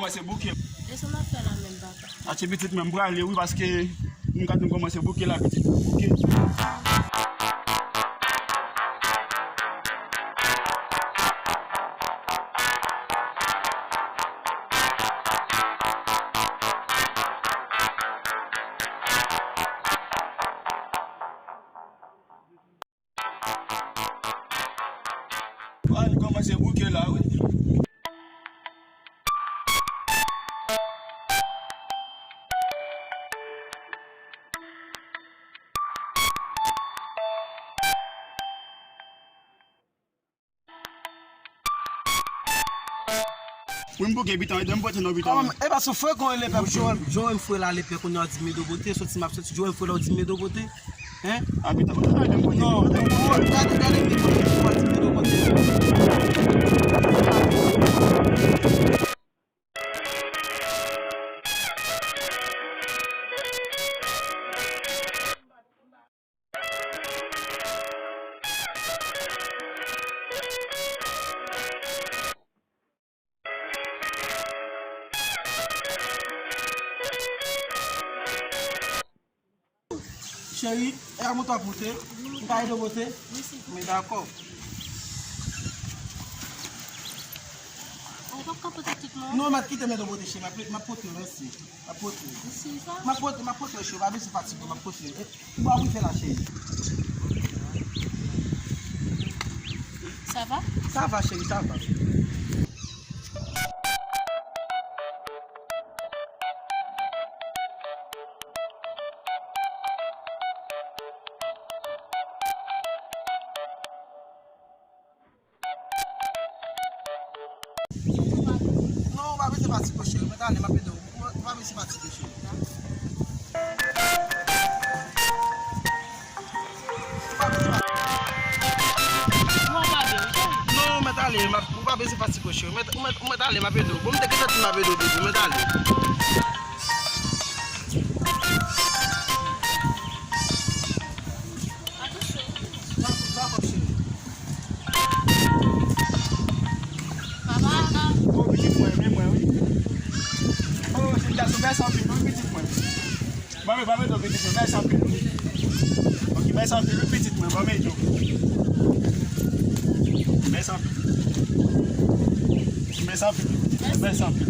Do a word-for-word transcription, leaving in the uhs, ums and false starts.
Kòmanse bouke. E sa n ap fè la menm, papa? Atye pitit mwen, m prale wi, paske m gade m kòmanse bouke la, pitit mwen, bouke. Ay, kòmanse bouke la, wi. Wi, m bouke, pitan, ede m pote non, pitan. Kòman, e pa sou fwe kon lepè, Joel, Joel m fwe la, lepè, kounye a w di m Edo Bote, soti m ap soti, Joel m fwe la, w di m Edo Bote. Hein? A, pitan, ede m pote. Non, non, gade, gade, gade, w di m Edo Bote. Cheri, e a mouton ap moute? M ka ede w pote? Wi, silvouplè. Men dakò. Ou p ap ka pote tout non? Non, m ap kite men w pote, cheri. M ap, m ap pote, mèsi. M ap pote. Ou si sa? M ap pote, m ap pote, cheri. Pa bezwen fatige, m ap pote. E, ou pa ouvri fè la, cheri. Sa va? Sa va, cheri, sa va. Non, ou pa bezwen fatige, cheri. Mwen t ale, m ap ede w. Ou pa bezwen fatige, cheri. Non, mwen t ale, m ap, ou pa bezwen fatige, cheri. Mwen t, mwen, mwen t ale, m ap ede w. Bon, m te gentan di m ap ede w, baby, mwen t ale. Dakò, cheri. Papa. Oh, pitit mwen, men mwen, wi. Oh, jen gason, mèsi anpil, wi, pitit mwen. Ban m, ban m ede w, pitit mwen, mèsi anpil, wi. Ok, mèsi anpil, wi, pitit mwen, ban m ede w. Mèsi anpil. Mèsi anpil, pitit mwen, mèsi anpil.